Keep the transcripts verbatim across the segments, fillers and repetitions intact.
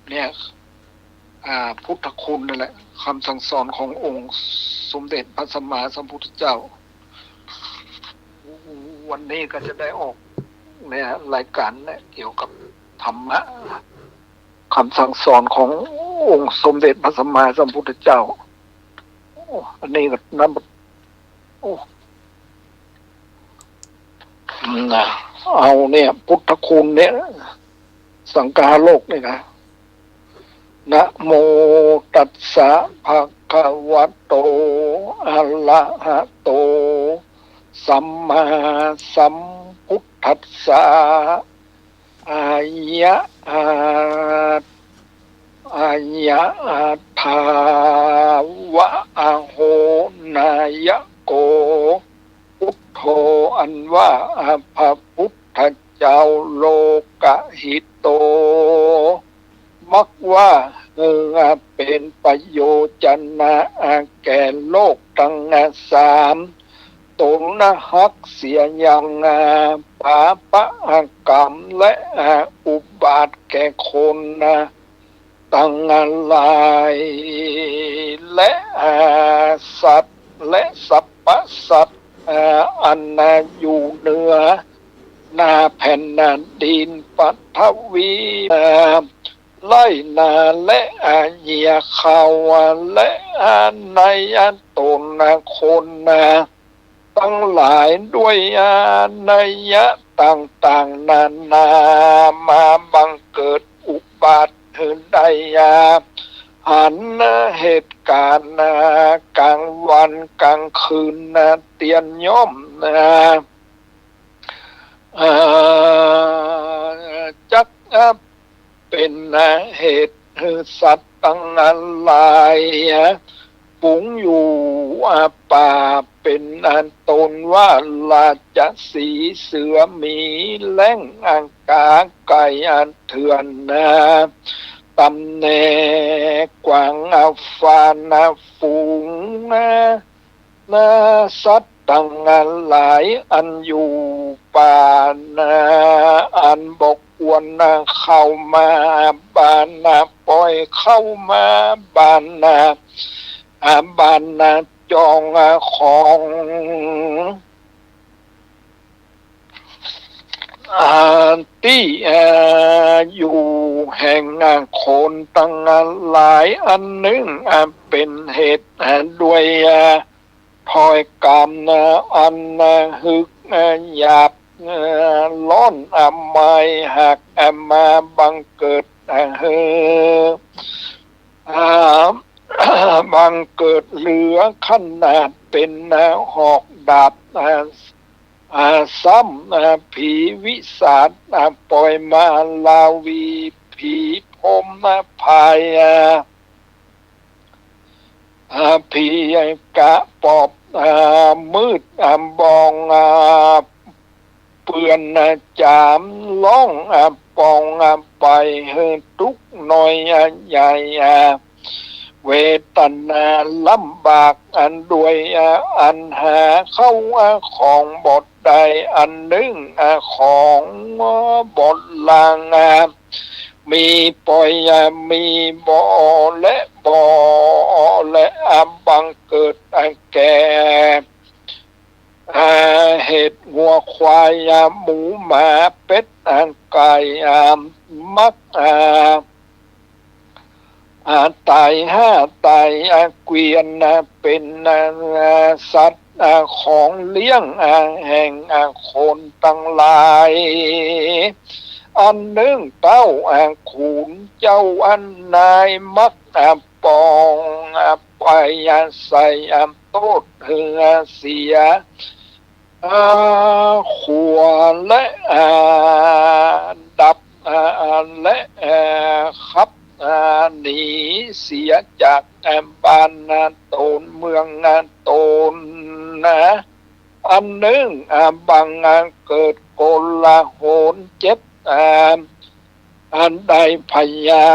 เนี่ย อ่า พุทธคุณนั่นแหละ คำสั่งสอนขององค์สมเด็จพระสัมมาสัมพุทธเจ้า วันนี้ก็จะได้ออกเนี่ย รายการเนี่ย เกี่ยวกับธรรมะ คำสั่งสอนขององค์สมเด็จพระสัมมาสัมพุทธเจ้า โอ้ อันนี้ก็นับ โอ้ นะ เอาเนี่ย พุทธคุณเนี่ย สังคาโลกเนี่ยนะ นะโมตัสสะ ภะคะวะโต อะระหะโต สัมมาสัมพุทธัสสะ อา ยะ อา อา ยะ อา ทา วะ อะ โห นายะโก พุทโธ อันว่า อะ พระพุทธเจ้า โลกะหิโต มักว่า เออ เป๋นประโยชนะ แก่โลกตังสาม ต๋นฮักเสียยัง ปาปะกรรม และ อุบาทแก่คนตังหลาย และ สัตว์ และสรรพสัตว์ อันอยู่เหนือหน้าแผ่นดินปฐวี ไร่นา และ เยียะข้าว และ ใน ต๋นคนตังหลาย ด้วย นัยยะต่างๆ นานา มาบังเกิดอุบาทหื้อได้ หันเหตุก๋ารณ์ ก๋างวันก๋างคืน เตียนย่อม อ่า จัก เป๋นเหตุหื้อสัตว์ตังหลาย ฝูงอยู่ป่า เป๋นอันต๋นว่า ราชสีห์ เสือ หมี แล้ง กา ไก่ เถื่อน ตำแหน่ง กวาง ฟาน ฝูง สัตว์ตังหลาย อันอยู่ป่า อันบ่ควรเข้ามาบ้าน ป่อยเข้ามาบ้าน บ้านจองของ ตี้อยู่แห่งคนตังหลาย อันนึ่งเป๋นเหตุด้วย ถ้อยกำอันหืกหยาบ ร้อน อำมาย หาก มาบังเกิด หื้อ บังเกิดเหลือขนาดเป๋นหอกดาบ ซ้ำ ผีวิสาจ ป่อยมาลาวี ผีพรหมพาย ผีกะปอบ มืด บอง เปื้อน จ๋าม ร้อง ปอง ไป หื้อตุ๊กข์น้อยใหญ่ เวทนาลำบาก อันด้วย อันหาเข้าของบ่ได้ อันนึ่ง ของบ่ลาง มีป่อย มีบ่อ และบ่อ และ บังเกิด แก่ เหตุงัวควาย หมูหมาเป็ด ไก่ มัก ต๋าย ห้าต๋าย เกวียน เป๋น สัตว์ ของเลี้ยง แห่ง คนตังหลาย อันนึ่งเต้า ขุนเจ้า อันนาย มัก ปอง ไป ใส่ โต้ษ หื้อเสีย ขัว และ ดับ และ ขับ หนี เสียจาก บ้าน ต๋น เมือง ต๋น อันนึ่ง บังเกิดโกลาหลเจ็บ อันได้พยา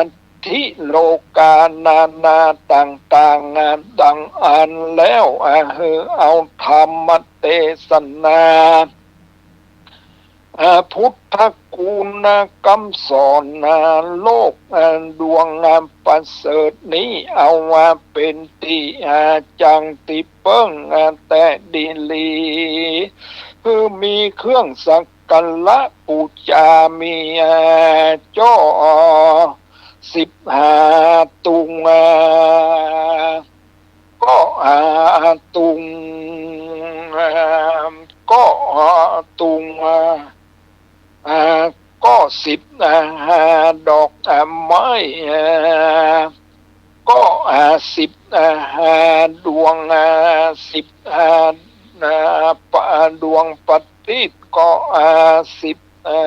ธิโรคานานาต่างๆ ดังอั้นแล้ว หื้อเอาธรรมเตสนา อ่า พุทธคุณนะ กำสอนนะ โลก อ่า ดวง อ่า ประเสริฐนี้ เอาว่าเป๋นตี้ อ่า จังตี้เปิ้ง อ่า แต๊ดีหลี คือมีเครื่องสักการะปู๋จา มี อ่า เจ้า สิบห้าตุง อ่า เก๊าะ อ่า ตุง อ่า เก๊าะ อ่า ตุง อ่า อ่า เก๊าะสิบ อ่า ห้าดอก อ่า ไม้ อ่า เก๊าะ อ่า สิบ อ่า ห้าดวง อ่า สิบ อ่า อ่า ปะ ดวงประทีป เก๊าะ อ่า สิบ อ่า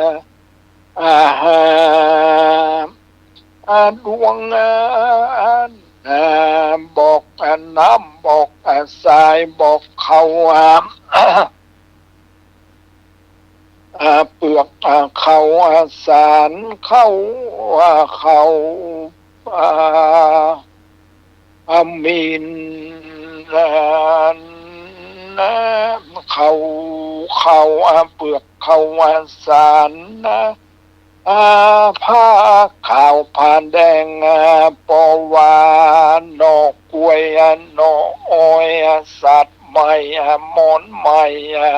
อ่า ห้า อ่า ดวง อ่า อ่า บอก อ่า น้ำ บอก อ่า ทราย บอกข้าว อ่า อ่า เปลือก อ่า ข้าว อ่า สาร ข้าว อ่า ข้าว อ่า อ่า มีน อ่า น้ำ ข้าว ข้าว อ่า เปลือกข้าว อ่า สาร นะ อ่า ผ้าขาวผ้าแดง อ่า ปอว่าหน่อกล้วย อ่า หน่ออ้อย อ่า สาดไหม้ อ่า หมอนไหม้ อ่า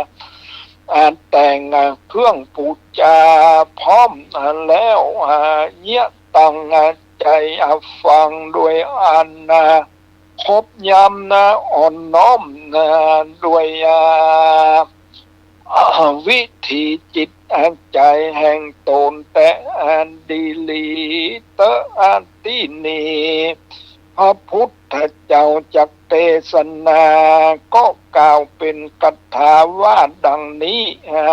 อ่า แต่ง อ่า เครื่องปู๋จาพร้อม อ่า แล้ว อ่า เยียะตั้ง อ่า ใจ๋ อ่า ฟังโดยอัน อ่า ครบย้ำ นะ อ่อนน้อม นะ โดย อ่า วิถีจิต อ่า ใจ๋แห่งต๋นแต๊ดีหลีเต๊อะ อ่า ตี้นี้ พระพุทธเจ้าจักเตสนา ก็กล่าวเป๋นคาถาว่าดังนี้ อ่า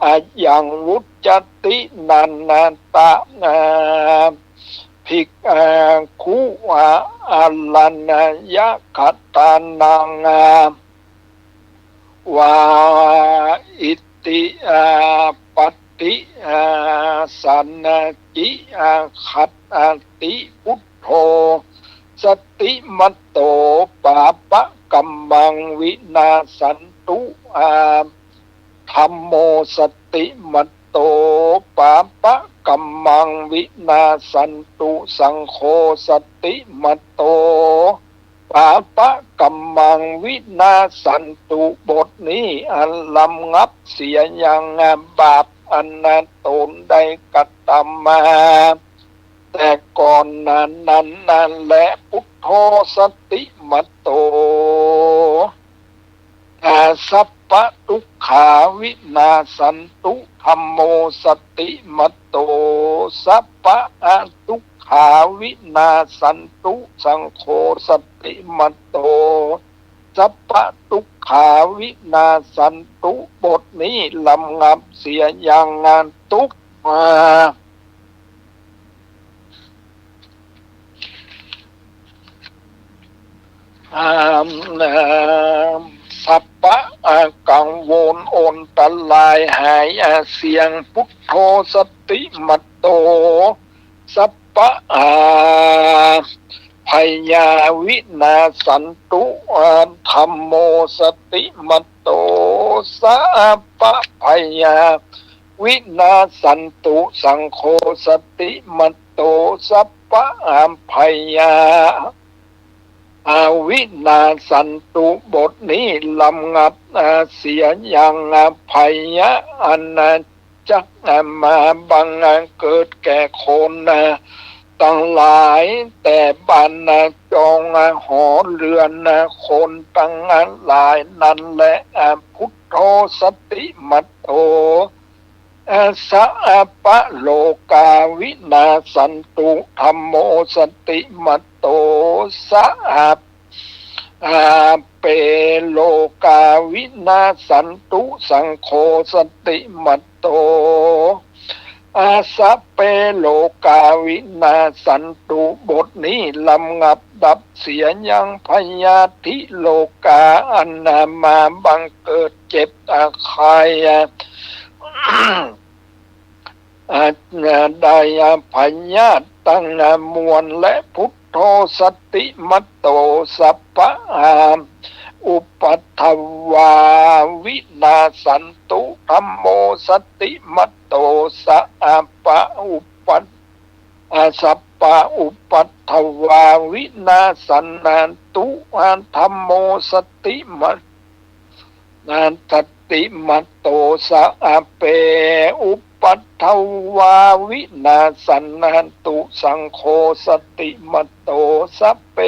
อะยัง วุจจติ นันทะ อ่า ภิกขุ อารัญญะคะตานัง วา อิติ อา ปัตติ อา สันจิ อา ขัตติ พุทโธ สติมัตโต ปาปะกัมมัง วินาสสันตุ อา ธัมโม สติมัตโต ปาปะกัมมัง วินาสสันตุ สังโฆ สติมัตโต ปาปะกัมมัง วินาสสันตุ บทนี้อันระงับเสียยังบาปอันต๋นได้กระทำมา แต่ก่อนนั้นแล พุทโธ สติมัตโต อา สัพพะทุกขา วินาสสันตุ ธัมโม สติมัตโต สัพพะอทุกขา วินาสสันตุ สังโฆ สติมัตโต สัพพะทุกขา วินาสสันตุ บทนี้ระงับเสียยังทุกข์มา อา สัพพะกังวลอันตรายหาย อา เสี้ยง พุทโธ สติมัตโต สัพพะ อา ภัยา วินาสสันตุ อา ธัมโม สติมัตโต สัพพะภัยา วินาสสันตุ สังโฆ สติมัตโต สัพพะ อา ภัยา อา วินาสสันตุ บทนี้ระงับ อา เสียยัง อา ภัยะอันจัก อา มาบัง อา เกิดแก่คน อา ตังหลาย แต่บ้าน อา จอง อา หอเฮือน อา คนตังหลายนั้นแล อา พุทโธ สติมัตโต อา สัพพะโรคา วินาสสันตุ ธัมโม สติมัตโต สัพพะ อา เปโรคา วินาสสันตุ สังโฆ สติมัตโต อา สัพพะเปโรคา วินาสสันตุ บทนี้ระงับดับเสียยังพยาธิโรคา อันมาบังเกิดเจ็บ อา ไข้ อา อา ได้ อา พยาธิตัง อา มวล และพุทโธ สติมัตโต สัพพะ อา อุปัฏฐวาวินาสสันตุ ธัมโมสันติมันโต สะ อา ปะ อุปัฏ อา สัปปะอุปัฏฐวาวินาสสันตุ อา ธัมโมสันติมัน นาสสันติมันโต สะ อา เป อุปัฏฐวาวินาสสันตุ สังโฆสันติมันโต สะ เป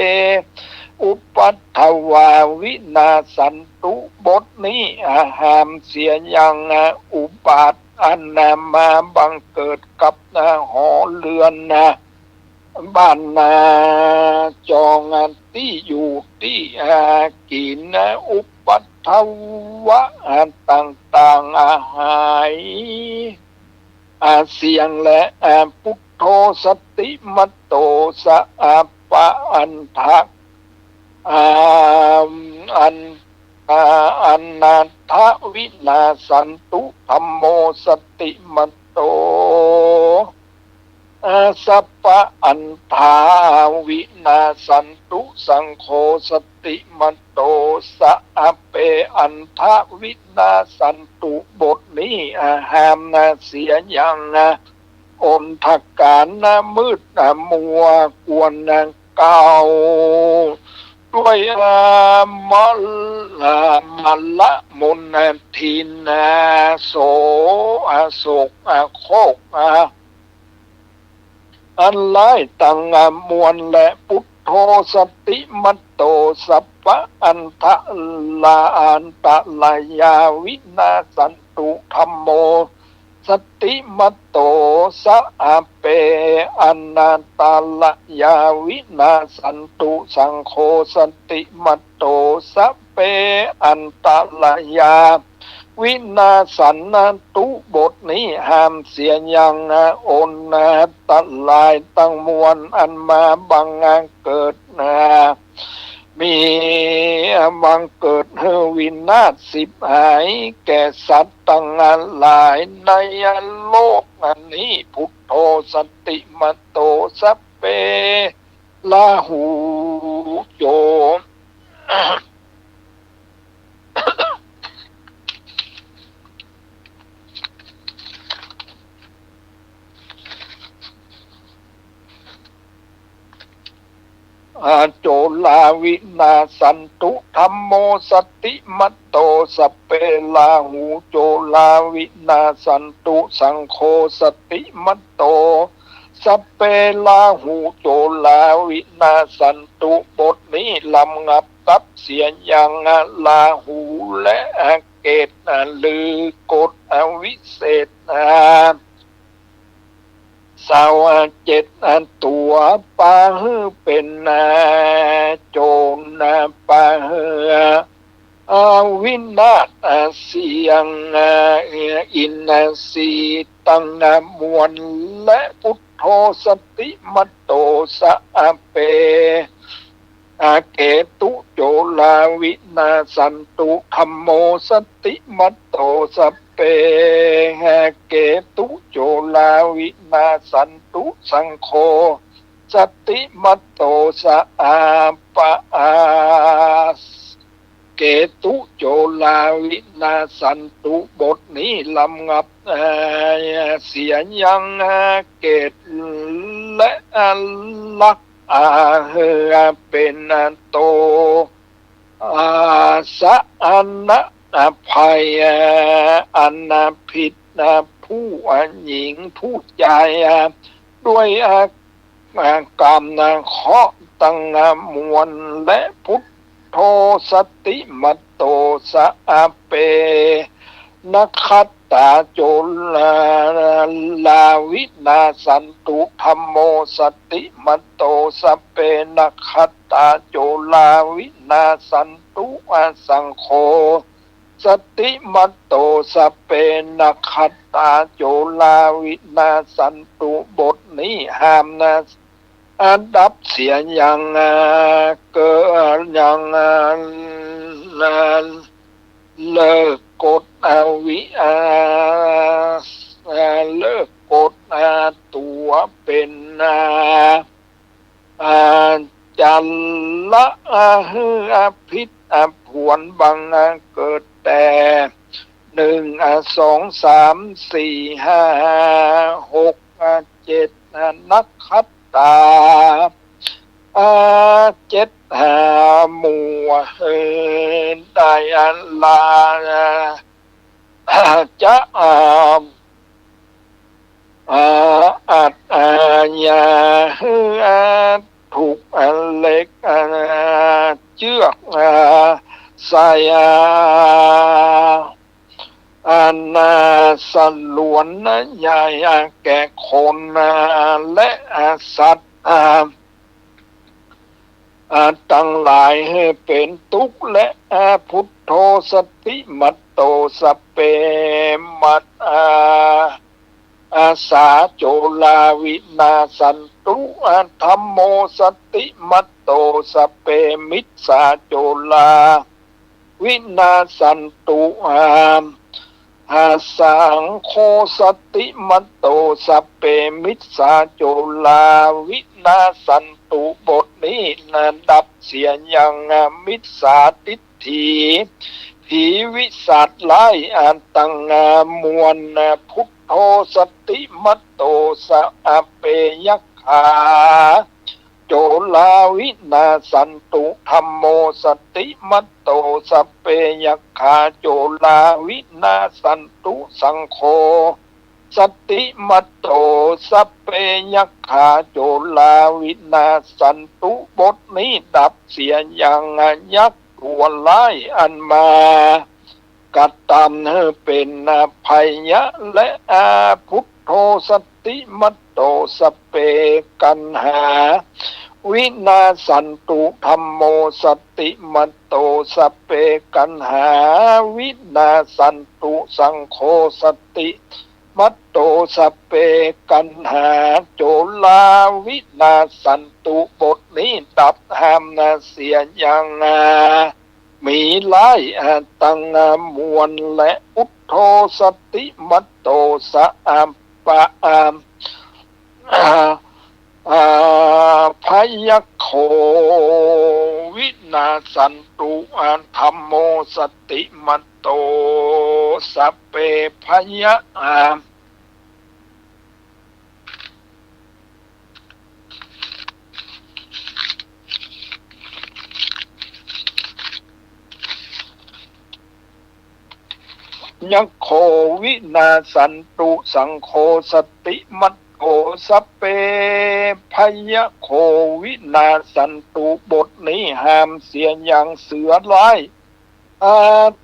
อุปัฏฐวาวินาสสันตุ บทนี้ อา ห้ามเสียยัง อา อุบาท อัน อา มาบังเกิดกับ อา หอเรือน อา บ้าน อา จอง อา ตี้อยู่ตี้ อา กิ๋น อา อุปัฏฐวะ อา ต่างๆ อา หาย อา เสี้ยงแล อา พุทโธสันติมันโต สะ อา ปะ อันทะ อา อัน อา อนันทวินาสสันตุ ธัมโมสันติมันโต อา สัปปะอันทาวินาสสันตุ สังโฆสันติมันโต สะ อา เป อันทวินาสสันตุ บทนี้ อา ห้าม อา เสียยัง อา อนทกาล อา มืด อา มัว ควร อา กล่าว ด้วย อา มะ อา มะละมนทิน อา โส อา โศก อา โคก อา อันร้ายตัง อา มวลแล พุทโธสันติมันโต สัปปะอันทะลา อันตรายาวินาสสันตุ ธัมโม สันติมันโต สะ อา เป อนันตรายาวินาสสันตุ สังโฆสันติมันโต สะ เป อันตรายาวินาสสันตุ บทนี้ ห้ามเสียยัง อา อนตรายตังมวล อันมาบังเกิด อา มี บังเกิดหื้อวินาศฉิบหาย แก่สัตว์ตังหลายในโลกอันนี้ พุทโธสันติมันโต สัปเป ลาหูโจ อา โจราวินาสสันตุ ธัมโมสันติมันโต สัปเป ลาหูโจราวินาสสันตุ สังโฆสันติมันโต สัปเป ลาหูโจราวินาสสันตุ บทนี้ลำงับกับเสียยัง อา ลาหูและ อา เกตุ อา ฤกษ์ อา วิเศษ อา เสา อา เจ็ด อา ตั๋ว ปาหื้อเป๋น อา โจร อา ปาหื้อ อา วินาศ อา เสี้ยง อา อินทรีย์ตังมวล และพุทโธสันติมันโต สะ อา เป อา เกตุโจราวินาสสันตุ ธัมโมสันติมันโต สัปเป อา เกตุโจราวินาสสันตุ สังโฆสันติมันโต สะ อา ปะ อา เกตุโจราวินาสสันตุ บทนี้ลำงับ อา เสียยัง อา เกตุและ อา ลัก อา หื้อเป๋น อา โต อา สะ อา นะ อา ภัย อา อัน อา ผิด อา ผู้ อา หญิง ผู้จาย อา ด้วย อา อา กรรม อา เคราะห์ตัง อา มวล และพุทโธสันติมันโต สะ อา เป นักขัตตาโจราวินาสสันตุ ธัมโมสันติมันโต สัปเป นักขัตตาโจราวินาสสันตุ อา สังโฆสันติมันโต สัปเป นักขัตตาโจราวินาสสันตุ บทนี้ห้ามนะ อันดับเสียยัง อา เกิดยัง อา เลิกกฎ อา วิ อา อา เลิกกฎ อา ตั๋วเป๋น อา อา จัลละ อา หื้อ อา ผิด ผวนบังเกิดแต่ หนึ่ง สอง สาม สี่ ห้า หก เจ็ด นักขัตตา เจ็ดหมู่ ได้ลา จะ อัด ยาหื้อ ถูก เหล็ก เจือก ใส่ อัน สลวน ใหญ่ แก่คน และ สัตว์ ตังหลายหื้อเป๋นตุ๊กข์ และ พุทโธ สติมัตโต สัพเพ มัต สา โจรา วินาสสันตุ ธัมโม สติมัตโต สัพเพ มิสสา โจรา วินาสสันตุ สังโฆ สติมัตโต สัพเพ มิสสา โจรา วินาสสันตุ บทนี้นะดับเสียยัง มิจฉาทิฏฐิ ผีวิสัชร้าย ตัง มวล พุทโธ สติมัตโต สัพเพ ยัคขา โจรา วินาสสันตุ ธัมโม สติมัตโต สัพเพ ยัคขา โจรา วินาสสันตุ สังโฆ สติมัตโต สัพเพ ยัคขา โจรา วินาสสันตุ บทนี้ดับเสียยัง ยักษ์ตัวร้ายอันมา กระตำหื้อเป๋นภัยยะ และ พุทโธ สติมัตโต สัพเพ กัณหา วินาสสันตุ ธัมโม สติมัตโต สัพเพ กัณหา วินาสสันตุ สังโฆ สติมัตโต สัพเพ กัณหา โจรา วินาสสันตุ บทนี้ดับห้ามนะเสียยัง หมีร้าย ตัง มวล และ พุทโธ สติมัตโต สัพพะ พยัคโข วินาสสันตุ ธัมโม สติมัตโต สัพเพ พยะ ยัคโข วินาสสันตุ สังโฆ สติมัตโต สัพเพ พยัคโข วินาสสันตุ บทนี้ห้ามเสียยังเสือร้าย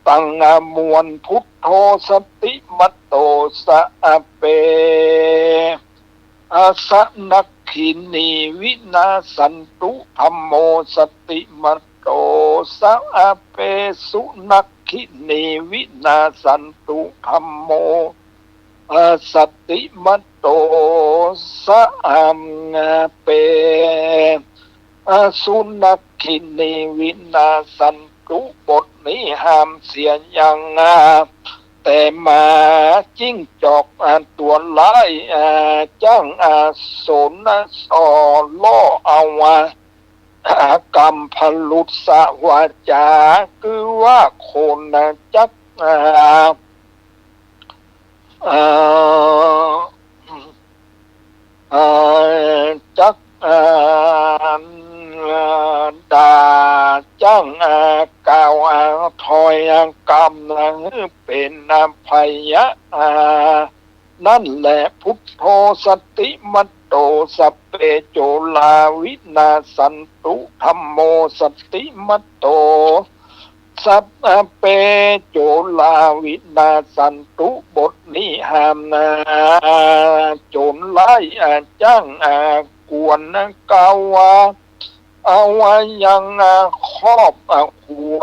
ตัง มวล พุทโธ สติมัตโต สัพเพ สนัคขินี วินาสสันตุ ธัมโม สติมัตโต สัพเพ สุนัคขินี วินาสสันตุ ธัมโม สติมัตโต สัพเพ สุนัคขินี วินาสสันตุ บทนี้ห้ามเสียยัง แต่หมาจิ้งจอก ตัวร้าย จั้ง สน ส่อล่อเอา กัมพรุสวาจา คือว่าคนจัก จัก ด่า จั้ง กล่าว ถ้อยกำ หื้อเป๋นภัยยะ นั่นแหละ พุทโธ สติมัตโต สัพเพ โจรา วินาสสันตุ ธัมโม สติมัตโต สัพเพ โจรา วินาสสันตุ บทนี้ห้ามนะ โจรร้าย จั้ง กวน กาวา เอายัง ครอบ หัว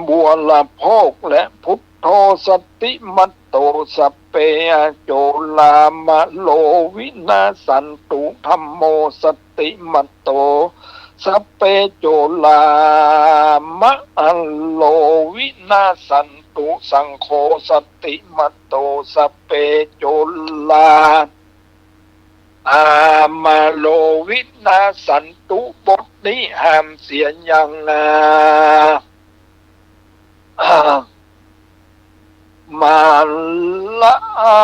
บริโภค และ พุทโธ สติมัตโต สัพเพ โจรา มโน วินาสสันตุ ธัมโม สติมัตโต สัพเพ โจรา มโน วินาสสันตุ สังโฆ สติมัตโต สัพเพ โจรา อา มาโลวินาสสันตุ บทนี้ห้ามเสียยัง อ่า มาละอา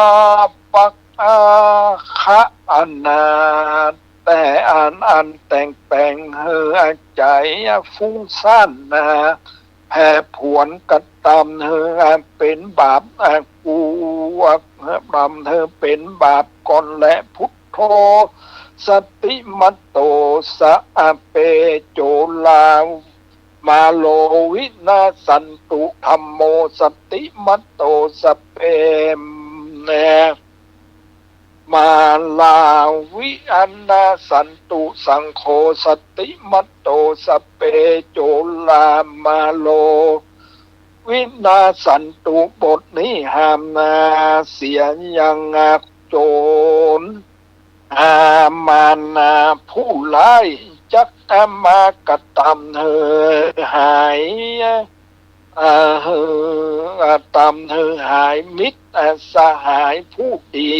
ปักอาคะอนา แต่อัน อันแต่งแป๋งหื้อใจ๋ฟุ้งซ่านนา แผ่ผวนกระตำหื้อเป๋นบาป อา กู กระตำหื้อเป๋นบาปก่อนแล พุทโธ สติมัตโต สะ อา เป โจ ลา มาโลวินาสสันตุ ธัมโม สติมัตโต สะ เป มาลาวินาสสันตุ สังโฆ สติมัตโต สะ เป โจ ลา มาโลวินาสสันตุ บทนี้ห้ามนาเสียยัง อา โจร อา มารนาผู้ร้ายจักอามากระตำหื้อหาย อา หื้อ อา ตำหื้อหายมิตร อา สหายผู้ดี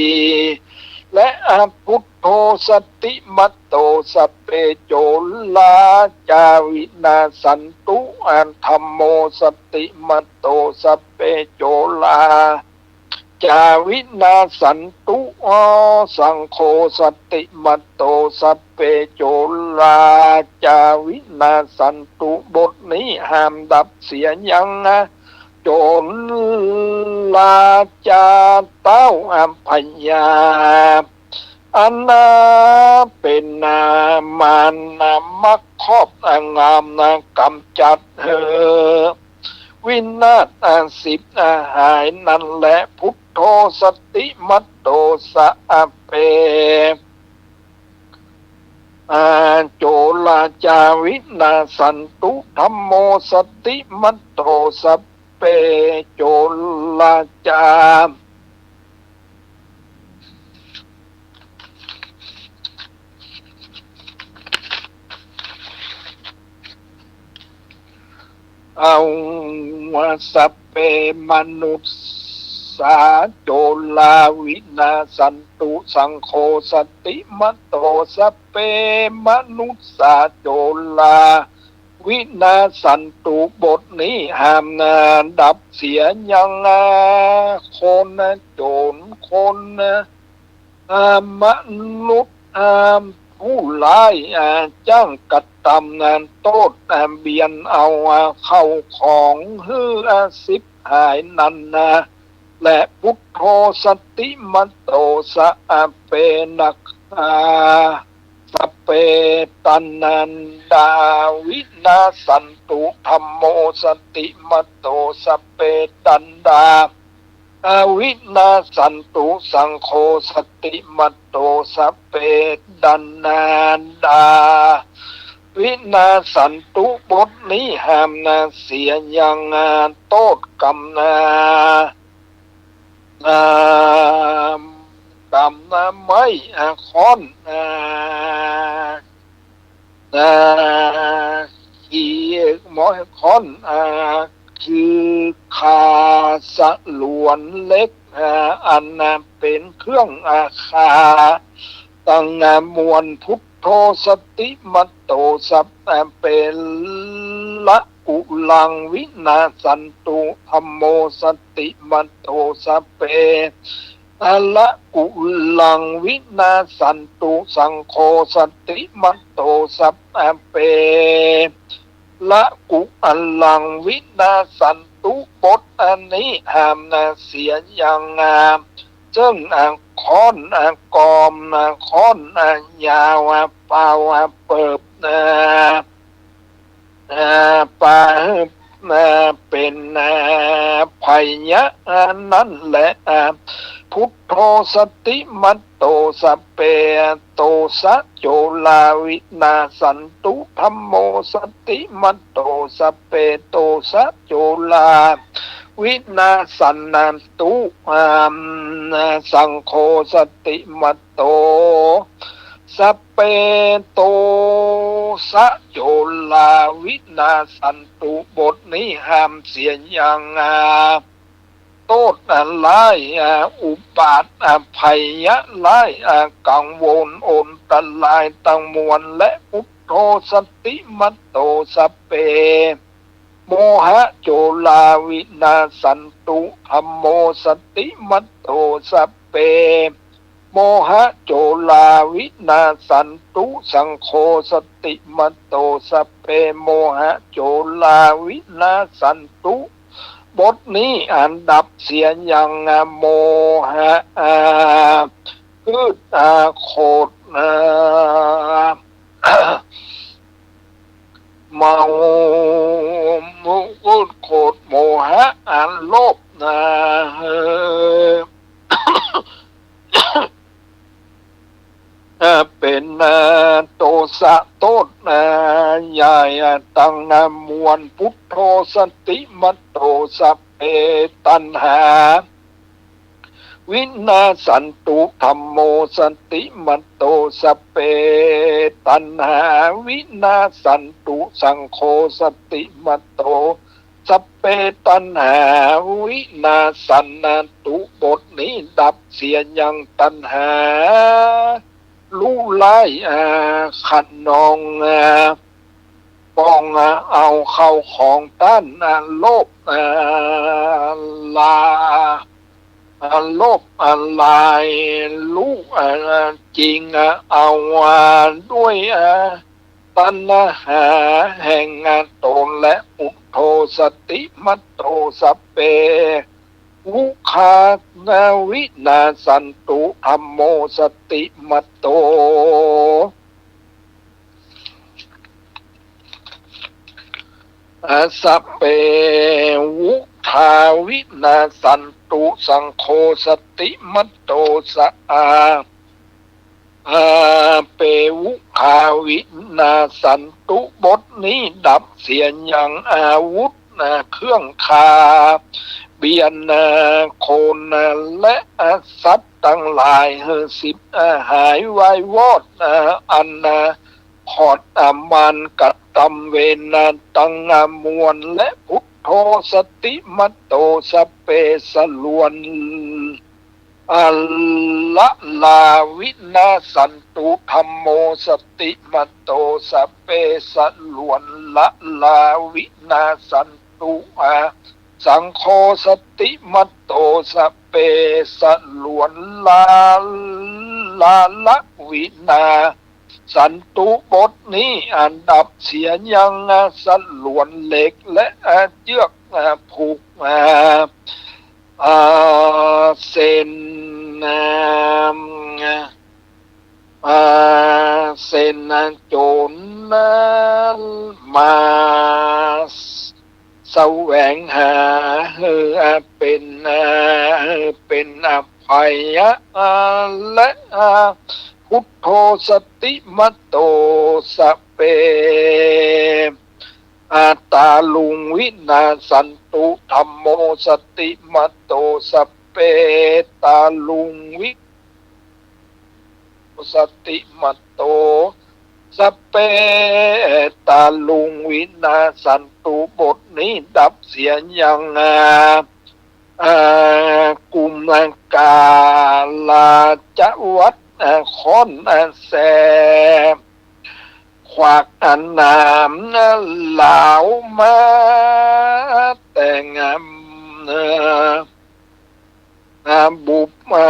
และ อา พุทโธ สติมัตโต สะ เป โจ ลา จาวินาสสันตุ อา ธัมโม สติมัตโต สะ เป โจ ลา จาวินาสสันตุ อา สังโฆ สติมัตโต สะ เป โจ ลา จาวินาสสันตุ บทนี้ห้ามดับเสียยัง อา โจรราจาเต๊า อา พญา อันนาเป๋นนามารนามักครอบ อา งามนากำจัดหื้อวินาศ อา สิบ อา หายนั้นแล พุทโธ สติมัตโต สะ อา เป อา โจราจาวินาสสันตุ ธัมโม สติมัตโต สะ เป โจราจา อา สะ เป มนุสสา โจราวินาสสันตุ สังโฆ สติมัตโต สะ เป มนุสสา โจรา วินาสสันตุ บทนี้ห้ามนาดับเสียยัง อา คนโจร คน อา มนุษย์ อา ผู้ร้าย อา จ้างกระตำนาโต้ษ อา เบียดเอา อา เข้าของหื้อ อา สิบหายนั้นนา และพุทโธ สติมัตโต สะ อา เป นัก อา สะ เป ตันดาวินาสสันตุ ธัมโม สติมัตโต สะ เป ตันดา อา วินาสสันตุ สังโฆ สติมัตโต สะ เป ตันดา วินาสสันตุ บทนี้ห้ามนาเสียยัง อา โต้ษกำนา อา กำนาไม้ อา ค้อน อา อา ขี ไม้ค้อน อา คือคา สลวน เหล็ก อา อันนาเป๋นเครื่อง อา ฆ่า ตัง อา มวล พุทโธ สติมัตโต สะ อา เป ละกุลัง วินาสสันตุ ธัมโม สติมัตโต สะ เป อา ละกุลัง วินาสสันตุ สังโฆ สติมัตโต สะ อา เป ละกุอัลลัง วินาสสันตุ บทอันนี้ห้ามนาเสียยัง อา เซิ่ง อา ค้อน อา กอม อา ค้อน อา ยาว อา เป่า อา เปิบ อา อา ปา อา เป๋น อา ภัยยะ อา นั้นแล อา พุทโธ สติมัตโต สะ เป โตสะ โจรา วินาสสันตุ ธัมโม สติมัตโต สะ เป โตสะ โจรา วินาสสันตุ อา สังโฆ สติมัตโต สะ เป โตสะ โจรา วินาสสันตุ บทนี้ห้ามเสียยัง อา โต้ษอันร้าย อ่า อุบาท อ่า ภัยร้าย อ่า กังวลอันตรายตังมวล และ พุทโธ สติมัตโต สัพเพ โมหะโจราวินาสสันตุ ธัมโม สติมัตโต สัพเพ โมหะโจราวินาสสันตุ สังโฆ สติมัตโต สัพเพ โมหะโจราวินาสสันตุ บทนี้อันดับเสียยัง อ่า โมหะ อ่า พืช อ่า โคตร อ่า เมา โคตร โคตรโมหะ อันโลภ นะ เออ เออ เป๋น เออ โตสะโต้ษ เออ ใหญ่ เออ ตัง เออ มวล พุทโธ สติมัตโต สัพเพ ตัณหา วินาสสันตุ ธัมโม สติมัตโต สัพเพ ตัณหา วินาสสันตุ สังโฆ สติมัตโต สัพเพ ตัณหา วินาสสันตุ บทนี้ดับเสียยังตัณหา ลุร้าย อ่า คะนอง อ่า ปอง อ่า เอาเข้าของต้าน อ่า โลภ อ่า ลา อ่า โลภ อ่า ลาย ลุ อ่า จิง อ่า เอา อ่า ด้วย อ่า ตัณหา แห่ง อ่า ตน และ พุทโธ สติมัตโต สัพเพ วุคคา วินาสสันตุ ธัมโม สติมัตโต อา สัพเพ วุทธา วินาสสันตุ สังโฆ สติมัตโต สะอา อา เป วุคคา วินาสสันตุ บทนี้ดับเสียยังอาวุธ นะ เครื่องฆ่าเบียด นะ คน นะ และ อ่า สัตว์ตังหลาย หื้อสิบ อ่า หายวายวอด นะ อัน นะ ขอด อ่า มารกระตำเวร นะ ตัง อ่า มวล และ พุทโธ สติมัตโต สัพเพ สะหลวน อ่า ละลา วินาสสันตุ ธัมโม สติมัตโต สัพเพ สะหลวน ละลา วินาสสันตุ อ่า สังโฆ สติมัตโต สัพเพ สะหลวน ละ ละละ วินาสสันตุ บทนี้อันดับเสียยัง อ่า สะหลวนเหล็ก และ อ่า เจื้อก อ่า ผูก อ่า อ่า เส้น อ่า อ่า เส้นโจร อ่า มาแสวงหา หื้อ อ่า เป๋น อ่า หื้อเป๋น อ่า ภัย อ่า และ อ่า พุทโธ สติมัตโต สัพเพ อา ตาลุง วินาสสันตุ ธัมโม สติมัตโต สัพเพ ตาลุง วิ สติมัตโต สัพเพ ตาลุง วินาสสันตุ บทนี้ดับเสียยัง อ่า อ่า กุมกาลาจวัตร อ่า ค้อน อ่า แส ขวาก อ่า หนาม อ่า หลาวมา แต่ง อ่า อ่า บุบ อ่า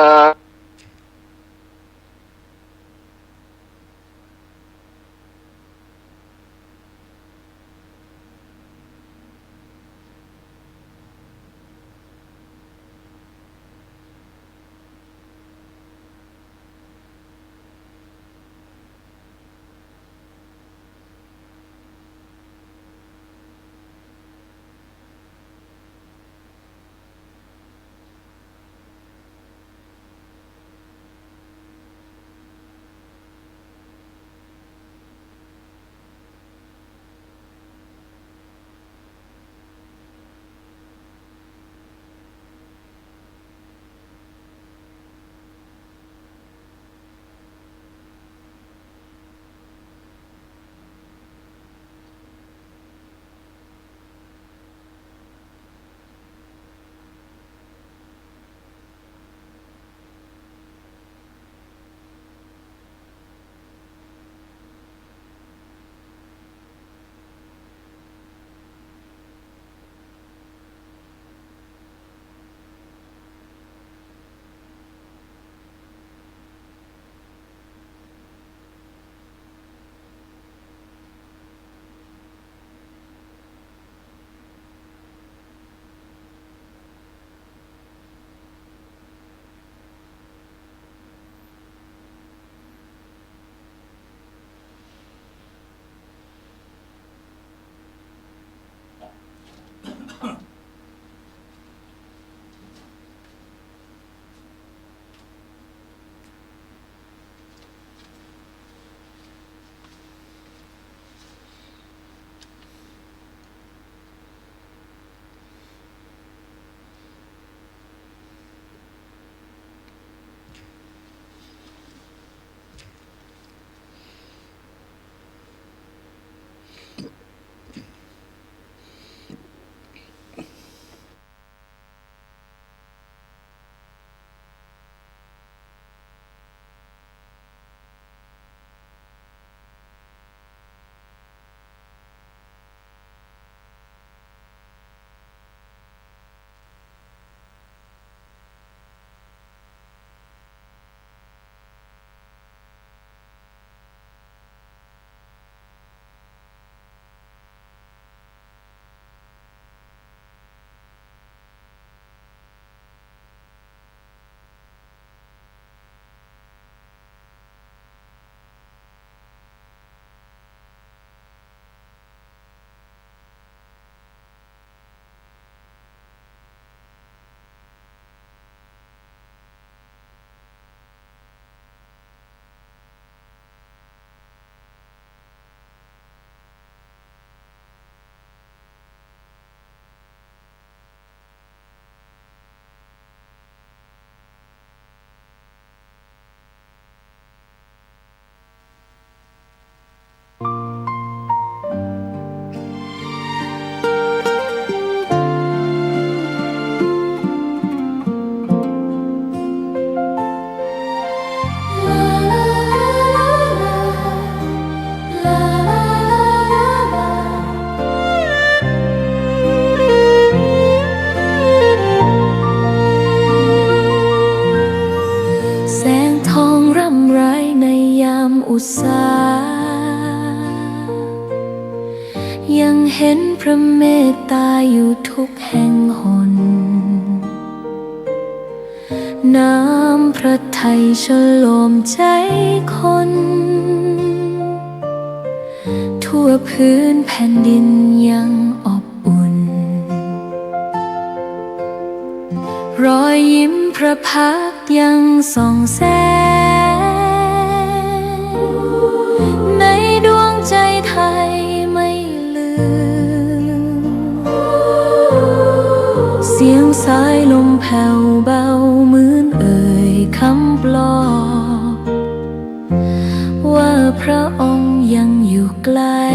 สา ยังเห็นพระเมตตาอยู่ทุกแห่งหน น้ำพระทัยชโลมใจคน ทั่วพื้นแผ่นดินยังอบอุ่น รอยยิ้มพระพักตร์ยังส่องแสง ในดวงใจไทยไม่ลืม เสียงสายลมแผ่วเบาเหมือนเอ่ยคำปลอบ ว่าพระองค์ยังอยู่ใกล้